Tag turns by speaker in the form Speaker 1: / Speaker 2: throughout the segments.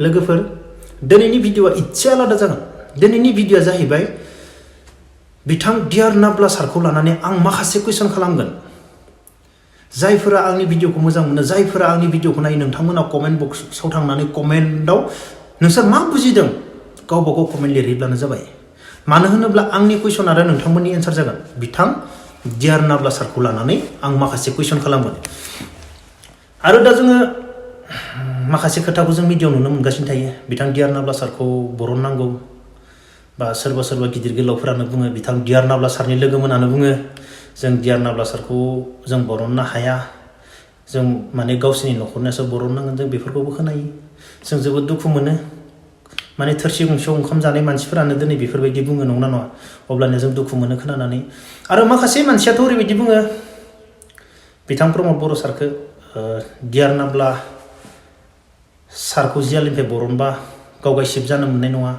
Speaker 1: लोगोफोर दिनैनि भिडिअआ इसे आलादा जागोन दिनैनि भिडिअआ जाहैबाय बिथां डियार नाब्ला सारखौ लानानै आं माखासे कुइसन खालामगोन जायफोरा आंनि भिडिअखौ मोजां मोनो जायफोरा आंनि भिडिअखौ नायो नोंथांमोना कमेन्ट बक्सआव थांनानै कमेन्टआव नोंसोर मा बुजिदों गावबा गाव कमेन्ट लिरहैब्लानो जाबाय मानो होनोब्ला आंनि कुइसन आरो नोंथांमोननि एन्सार जागोन बिथां डियार नाब्ला सारखौ लानानै आं माखासे कुइसन खालामगोन आरो दा जोङो माखासे खोथाखौ जों मिडियाआव नुनो मोनगासिनो थायो बिथां डियार नाब्ला सारखौ बरननांगौ बा सोरबा सोरबा गिदिर गोलावफोरानो बुङो बिथां डियार नाब्ला सारनि लोगोमोनानो बुङो जों डियार नाब्ला सारखौ जों बरननो हाया जों माने गावसोरनि न'खरनियासो बरननांगोन जों बेफोरखौबो खोनायो जों जोबोद दुखु मोनो माने थोरसि गंसेयाव ओंखाम जानाय मानसिफोरानो दिनै बेफोरबायदि बुङो नंगौना नङा अब्लानो जों दुखु मोनो खोनानानै आरो माखासे मानसियाथ' ओरैबायदि बुङो बिथां प्रमद बर' सारखौ डियार नाब्ला सारखौ जियालनिफ्राय बरनबा गावगाय सिब जानो मोननाय नङा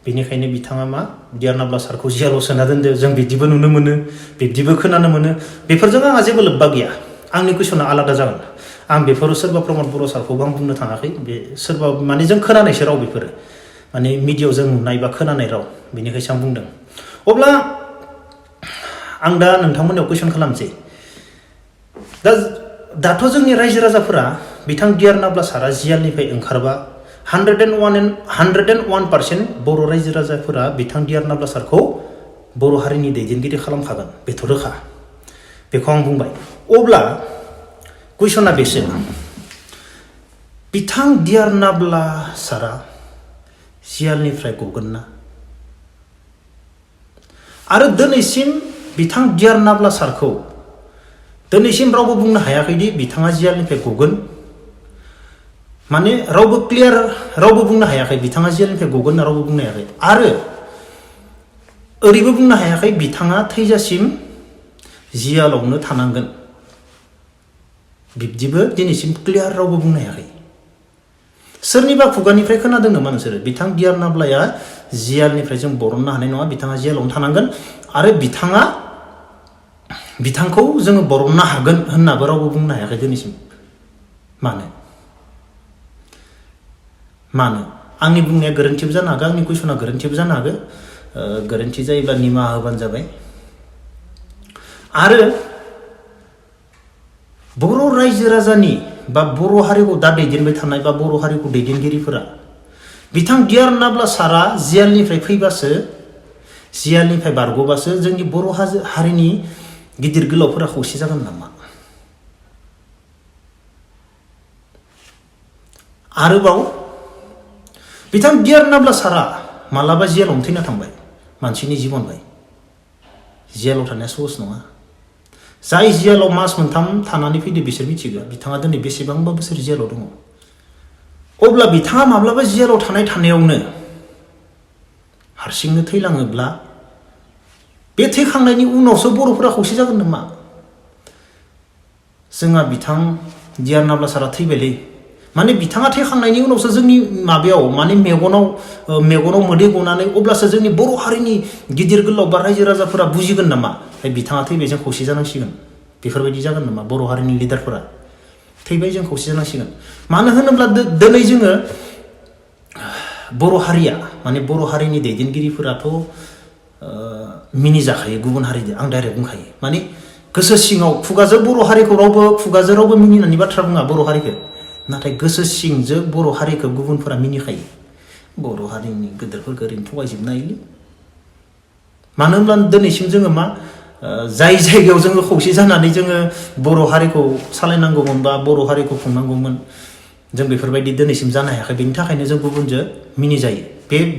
Speaker 1: बेनिखायनो बिथाङा मा डियार नाब्ला सारखौ जियालाव सोना दोनदो जों बिदिबो नुनो मोनो बिब्दिबो खोनानो मोनो बेफोरजों आंहा जेबो लोब्बा गैया आंनि कुइसना आलादा जागोन आं बेफोरो सोरबा प्रमद बर' सारखौबो आं बुंनो थाङाखै बे सोरबा माने जों खोनानायसो राव बेफोरो माने मिडियाआव जों नुनाय बा खोनानाय राव बेनिखायसो आं बुंदों अब्ला आं दा नोंथांमोननियाव कुइसन खालामसै दाथ' जोंनि रायजो राजाफोरा बिथां डियार नाब्ला सारा जियालनिफ्राय ओंखारबा 101% बर' रायजो राजाफोरा बिथां डियार नाब्ला सारखौ बर' हारिनि दैदेनगिरि खालामखागोन बेथ' रोखा बेखौ आं बुंबाय अब्ला कुइसना बेसो बिथां डियार नाब्ला सारा जियालनिफ्राय गगोन ना आरो दिनैसिम बिथां डियार नाब्ला सारखौ दिनैसिम रावबो बुंनो हायाखैदि बिथाङा जियालनिफ्राय गगोन माने रावबो क्लियार रावबो बुंनो हायाखै बिथाङा जियालनिफ्राय गगोन होनना रावबो बुंनो हायाखै आरो ओरैबो बुंनो हायाखै बिथाङा थैजासिम जियालावनो थानांगोन बिब्दिबो दिनैसिम क्लियार रावबो बुंनो हायाखै सोरनिबा खुगानिफ्राय खोनादों नामा नोंसोरो बिथां डियार नाब्लाया जियालनिफ्राय जों बरननो हानाय नङा बिथाङा जियालावनो थानांगोन आरो बिथांखौ जोङो बरननो हागोन होननाबो रावबो बुंनो हायाखै दिनैसिम मानो आंनि बुंनाया गोरोन्थिबो जानो हागौ आंनि कुइसना गोरोन्थिबो जानो हागौ गोरोन्थि जायोब्ला निमाहा होबानो जाबाय आरो बर' रायजो राजानि बा बर' हारिखौ दा दैदेनबाय थानाय बा बर' हारिखौ दैदेनगिरिफोरा बिथां डियार नाब्ला सारा जियालनिफ्राय फैबासो जियालनिफ्राय बारग'बासो जोंनि बर' हारिनि गिदिर गोलावफोरा खौसे जागोन नामा आरोबाव बिथां डियार नाब्ला सारा मालाबा जियालावनो थैना थांबाय मानसिनि जिबन बाय जियालाव थानाया सहस नङा जाय जियालाव मास मोनथाम थानानै फैदो बिसोर मिथिगौ बिथाङा दिनै बेसेबांबा बोसोर जियालाव दङ अब्ला बिथाङा माब्लाबा जियालाव थानायावनो हारसिंनो थैलाङोब्ला बे थैखांनायनि उनावसो बर'फोरा खौसे जागोन नामा जोंहा बिथां डियार नाब्ला सारा थैबायलै माने बिथाङा थैखांनायनि उनावसो जोंनि माबायाव माने मेगनाव मोदै गनानै अब्लासो जोंनि बर' हारिनि गिदिर गोलाव बा रायजो राजाफोरा बुजिगोन नामा बिथाङा थैबाय जों खौसे जानांसिगोन बेफोरबायदि जागोन नामा बर' हारिनि लिडारफोरा थैबाय जों खौसे जानांसिगोन मानो होनोब्ला दिनै जोङो बर' हारिया माने बर' हारिनि दैदेनगिरिफोराथ' मिनिजाखायो गुबुन हारिजों आं डाइरेक्ट बुंखायो माने गोसो सिङाव खुगाजों बर' हारिखौ रावबो मिनिनानै बाथ्रा बुङा बर' हारिखौ नाथाय गोसो सिंजों बर' हारिखौ गुबुनफोरा मिनिखायो बर' हारिनि गोदोरफोरखौ ओरैनो थगायजोबनो हायोलै मानो होनब्ला दिनैसिम जोङो मा जाय जायगायाव जोङो खौसे जानानै जोङो बर' हारिखौ सालायनांगौमोन बा बर' हारिखौ खुंनांगौमोन जों बेफोरबायदि दिनैसिम जानो हायाखै बेनि थाखायनो जों गुबुनजों मिनिजायो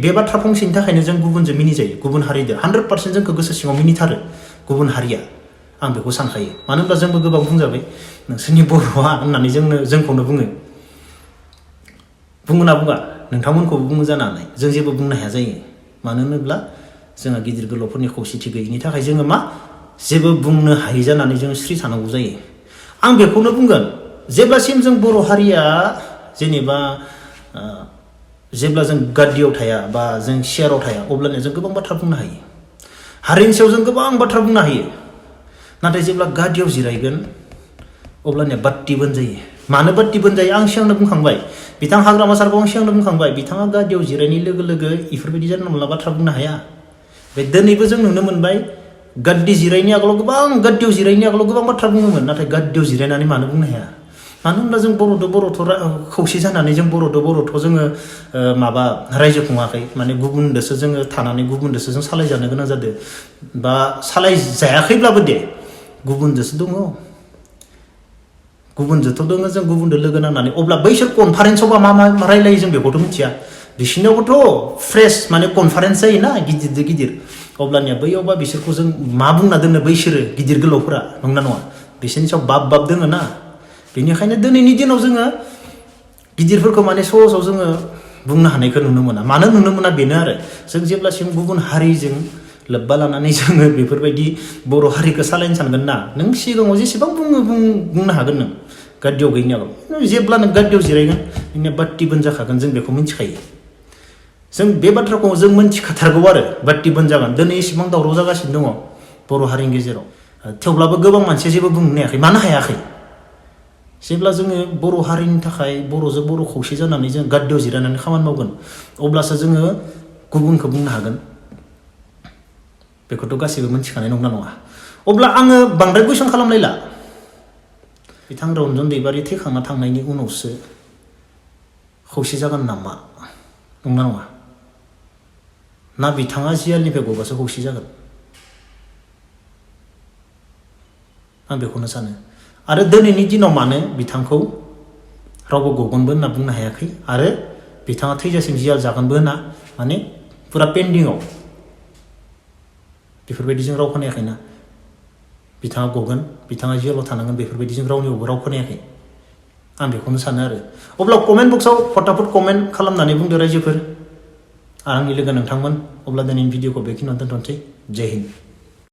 Speaker 1: बे बाथ्रा फंसेनि थाखायनो जों गुबुनजों मिनिजायो गुबुन हारिजों 100% जोंखौ गोसो सिङाव मिनिथारो गुबुन हारिया आं बेखौ सानखायो मानो होनब्ला जोंबो गोबां बुंजाबाय नोंसोरनि बर'आ होननानै जोंखौनो बुङो ना बुङा नोंथांमोनखौबो बुङो जानो हानाय जों जेबो बुंनो हाया जायो मानो होनोब्ला जोंहा गिदिर गोलावफोरनि खौसेथि गैयिनि थाखाय जोङो मा जेबो बुंनो हायि जानानै जोङो स्रि थानांगौ जायो आं बेखौनो बुंगोन जेब्लासिम जों बर' हारिया जेनेबा जेब्ला जों गादियाव थाया बा जों सियाराव थाया अब्लानिया जों गोबां बाथ्रा बुंनो हायो हारिनि सायाव जों गोबां बाथ्रा बुंनो हायो नाथाय जेब्ला गादियाव जिरायगोन अब्लानिया बात्ति बन जायो मानो बाट्टि बोनजायो आं सिगांनो बुंखांबाय बिथां हाग्रामा सारखौ आं सिगांनो बुंखांबाय बिथाङा गादियाव जिरायनाय लोगो लोगो इफोरबायदि जानला मोनला बाथ्रा बुंनो हाया बे दिनैबो जों नुनो मोनबाय गाद्दि जिरायनि आगोलाव गोबां गाद्दियाव जिरायनि आगोलाव गोबां बाथ्रा बुङोमोन नाथाय गाद्दियाव जिरायनानै मानो बुंनो हाया मानो होनब्ला जों बर'थ' खौसे जानानै जों बर'थ' जोङो माबा रायजो खुङाखै माने गुबुनदोसो जोङो थानानै गुबुनदोसो जों सालायजानो गोनां जादों बा सालायजायाखैब्लाबो दे गुबुनजोंसो दङ गुबुनजोंथ' दङ जों गुबुनजों लोगो नांनानै अब्ला बैसोर कनफारेन्सआवबा मा रायलायो जों बेखौथ' मिथिया बिसोरनियावबोथ' फ्रेस माने कनफारेन्स जायोना गिदिर गिदिर अब्लानिया बैयावबा बिसोरखौ जों मा बुंना दोननो बैसोरो गिदिर गोलावफोरा नंना नङा बिसोरनि सायाव बाब दोङो ना बेनिखायनो दिनैनि दिनाव जोङो गिदिरफोरखौ माने सहसाव जोङो बुंनो हानायखौ नुनो मोना मानो नुनो मोना बेनो आरो जों जेब्लासिम गुबुन हारिजों लोब्बा लानानै जोङो बेफोरबायदि बर' हारिखौ सालायनो सानगोन ना नों सिगाङाव जेसेबां बुंनो हागोन नों गाद्दियाव गैयिनि आगोलाव जेब्ला नों गाद्दियाव जिरायगोन नोंनिया बाट्टि बोनजाखागोन जों बेखौ मिथिखायो जों बे बाथ्राखौ जों मिथिखाथारगौ आरो बाट्टि बोनजागोन दिनै एसेबां दावराव जागासिनो दङ बर' हारिनि गेजेराव थेवब्लाबो गोबां मानसिया जेबो बुंनो हायाखै मानो हायाखै जेब्ला जोङो बर' हारिनि थाखाय बर'जों बर' खौसे जानानै जों गाद्दियाव जिरायनानै खामानि मावगोन अब्लासो जोङो गुबुनखौ बुंनो हागोन बेखौथ' गासैबो मिथिखानाय नंना नङा अब्ला आङो बांद्राय कुइसन खालामलायला बिथां रन्जन दैबारि थैखांना थांनायनि उनावसो खौसे जागोन नामा नंना नङा ना बिथाङा जियालनिफ्राय गबासो खौसे जागोन आं बेखौनो सानो आरो दिनैनि दिनाव मानो बिथांखौ रावबो गगोनबो होनना बुंनो हायाखै आरो बिथाङा थैजासिम जियाल जागोनबो होनना माने फुरा पेन्डिंआव बेफोरबायदिजों राव खोनायाखैना बिथाङा गगोन बिथाङा जियालाव थानांगोन बेफोरबायदिजों रावनियावबो राव खोनायाखै आं बेखौनो सानो आरो अब्ला कमेन्ट बक्सआव फटाफट कमेन्ट खालामनानै बुंदो रायजोफोर आंनि लोगो नोंथांमोन अब्ला दिनैनि भिडिअखौ बेखिनियावनो दोनथ'नोसै जय हिन्द